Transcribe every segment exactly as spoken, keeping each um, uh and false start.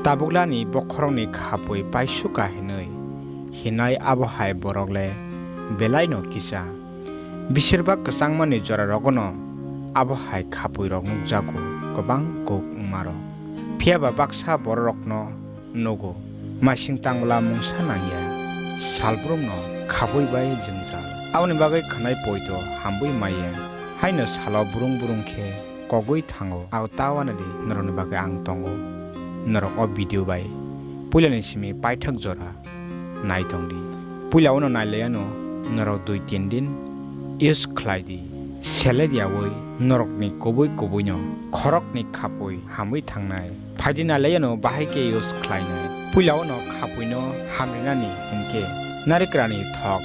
Tabuklani bokhorokni khapui paisuka hinwi hinai abo hai borok le belaino kisa. Bisirbak kwchangmani jorarogono abo hai khapuirok nukjago kwbang kuk wngmarok. Phiyaba baksa bororokno nugo, masing tangla mungsa nangya, salbrumno khabui bai jwngjal. Aboni bagwi khwnai poito hamwi maya, haino salo brung brung khe kogwi thango. Abo ta wanadi norokni bagwi ang tongo. Norok o video bai puilani simi paithak jora nai tongdi. Puila uno nai laiano norok dui tin din use khlai di. Selek yaui norokni kubui kubuino khorokni khapui hamwi thangnai. Phaidi nai laiano bahai khe use khlainai. Puila uno khapuino hamrinani hinkhe narikrani thok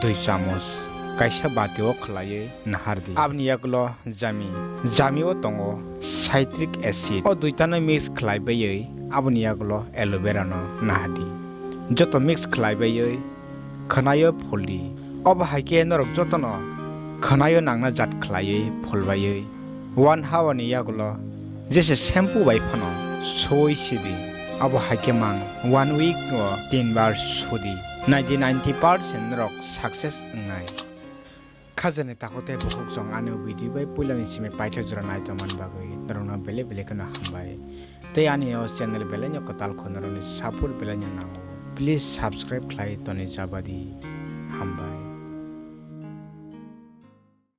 dui chamoch kaisa batio khlaiwi nahardi. Aboni yagulo jami. Jamio tongo citric acid. O duitano mix khlai baiwi aboni yagulo aloe vera no nahardi. Joto mix khlai baiwi khwnaio phuldi. Obo hai khe norok jotono khwnaio nangna jat khlaiwi phulbaiwi one hour ni yagulo jese shampoo bai phano suwi sidi. Abo hai khe mang one week o tin bar sudi. Ninety ninety percent norok success wngnai. Khajani takhuk tei bukhuk chwng ani video bai puilani simi paithak jora nai tongmani bagwi norokno belai belai kheno hambai. Tei ani o channel belai no kwtal kho norokni support belai no nango. Please subscribe khlai toni jabadi. Hambai.